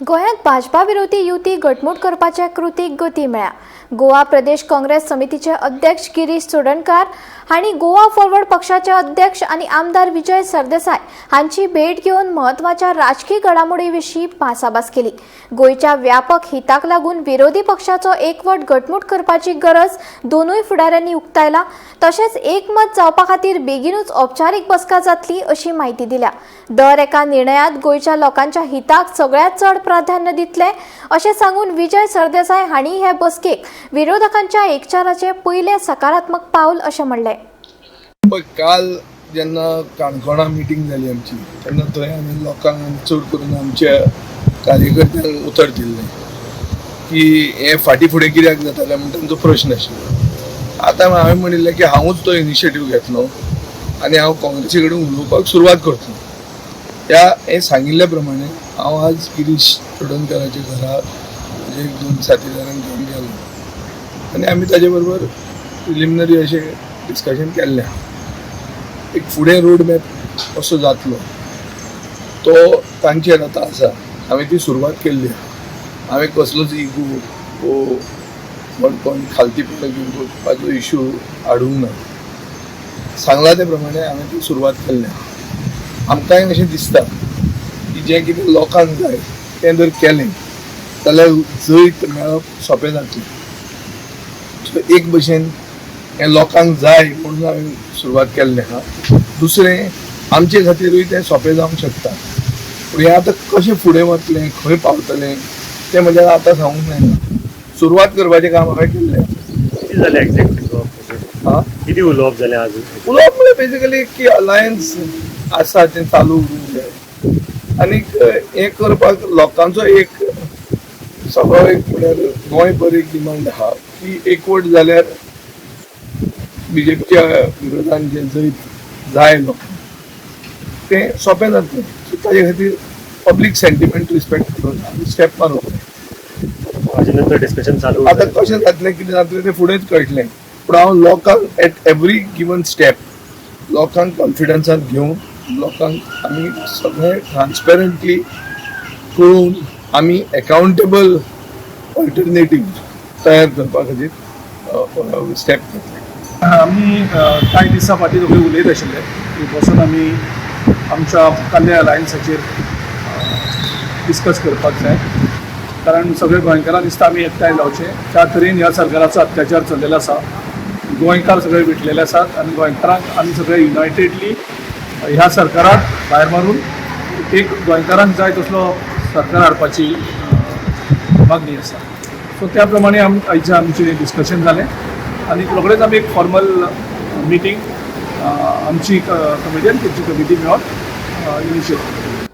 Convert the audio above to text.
गोंयांत भाजपा विरोधी युती घटमूट करपाच्या कृतीक गती मेळ्ळ्या. गोवा प्रदेश काँग्रेस समितीचे अध्यक्ष गिरीश चोडणकार हांणी गोवा फॉरवर्ड पक्षाचे अध्यक्ष आनी आमदार विजय सरदेसाय हांची भेट घेवन म्हत्वाच्या राजकी घडामोडी विशीं भासाभास केली. गोंयच्या व्यापक हिताक लागून विरोधी पक्षाचो एकवट घटमूट करपाची गरज दोनूय फुडाऱ्यांनी उक्तायला. तशेंच एकमत जावपा खातीर बेगीनूच औपचारीक बसका जातली अशी म्हायती दिल्या. दर एका निर्णयात गोंयच्या लोकांच्या हिताक सगळ्यात चड प्राधान्य दितले अशें सांगून विजय सरदेसाय हांणी हे बसकेक विरोधकांच्या एकचाराचे पयलें सकारात्मक पावल अशें म्हणलें. पळय, काल जेन्ना काणकोणा मिटींग जाली आमची, तेन्ना थंय आमी लोकांक आनी चड करून आमच्या कार्यकर्त्यांक उतर दिल्लें की हें फाटीं फुडें कित्याक जातालें म्हण तांचो प्रश्न आशिल्लो. आतां हांवें म्हणिल्लें की हांवूच तो इनिशिएटीव घेतलो आनी हांव काँग्रेसी कडेन उलोवपाक सुरवात करतलो. त्या हें सांगिल्ल्या प्रमाणे हांव आज गिरीश चोडणकाराच्या घरा म्हजे एक दोन साथीदारांक घेवन गेलो आनी आमी ताजे बरोबर प्रिलिमिनरी अशें डिस्कशन केल्लें. एक फुडें रोड मॅप कसो जातलो तो तांचेर आतां आसा. हांवें ती सुरवात केल्ली आहा. हांवें कसलोच इगो वो कोण कोण खालतीपणां घेवन करपाचो इशू हाडूंक ना. सांगलां ते प्रमाणे हांवें ती सुरवात केल्ली आहा. आमकांय अशें दिसता की जें कितें लोकांक जाय तें जर केलें जाल्यार जैत मेळप सोंपें जातलें. सो एक भशेन हें लोकांक जाय म्हणून हांवें सुरवात केल्लें आहा. दुसरें, आमचे खातीरूय तें सोंपें जावंक शकता. पूण हें आतां कशें फुडें वतलें, खंय पावतलें तें म्हज्यान आतां सांगूंक जायना. सुरवात करपाचें काम हांवें केल्लें. कितें जालें एक्झॅक्ट उलोवप? आं? कितें उलोवप जालें आज? उलोवप म्हळ्यार बेसिकली की अलायन्स आसा तें चालू उरूंक जाय आनीक हें करपाक लोकांचो एक सगळो एक म्हळ्यार गोंयभर एक डिमांड आहा की एकवट जाल्यार बीजेपीच्या विरोधान जें जैत जाय लोकांक तें सोंपें जातलें. सो ताजे खातीर पब्लीक सेंटिमेंट रिस्पेक्ट करून आमी स्टेप मारूंक जाय. हाजे नंतर डिस्कशन चालू आतां कशें जातलें, कितें जातलें तें फुडेंच कळटलें. पूण हांव लोकांक एट एवरी गिवन स्टेप लोकांक कॉन्फिडन्सान घेवन, लोकांक आमी सगळें ट्रान्सपेरंटली कळोवन आमी एकाउंटेबल ऑल्टरनेटीव तयार करपा खातीर स्टेप घेतले. आमी कांय दिसां फाटीं दोगूय उलयत आशिल्ले की बसून आमी आमच्या मुखाल्ल्या अलायन्साचेर डिस्कस करपाक जाय, कारण सगळे गोंयकारांक दिसता आमी एकठांय जावचे. ज्या तरेन ह्या सरकाराचो अत्याचार चल्लेलो आसा, गोंयकार सगळे विटलेले आसात आनी गोंयकारांक आमी सगळे युनायटेडली ह्या सरकाराक भायर मारून एक गोंयकारांक जाय तसलो सरकार हाडपाची मागणी आसा. सो त्या प्रमाणे आयचें आमचें डिस्कशन जालें आनी रोखडेच आमी एक फॉर्मल मिटींग आमची कमिटी आनी तेंची कमिटी मेळोन इनिशिएट केली.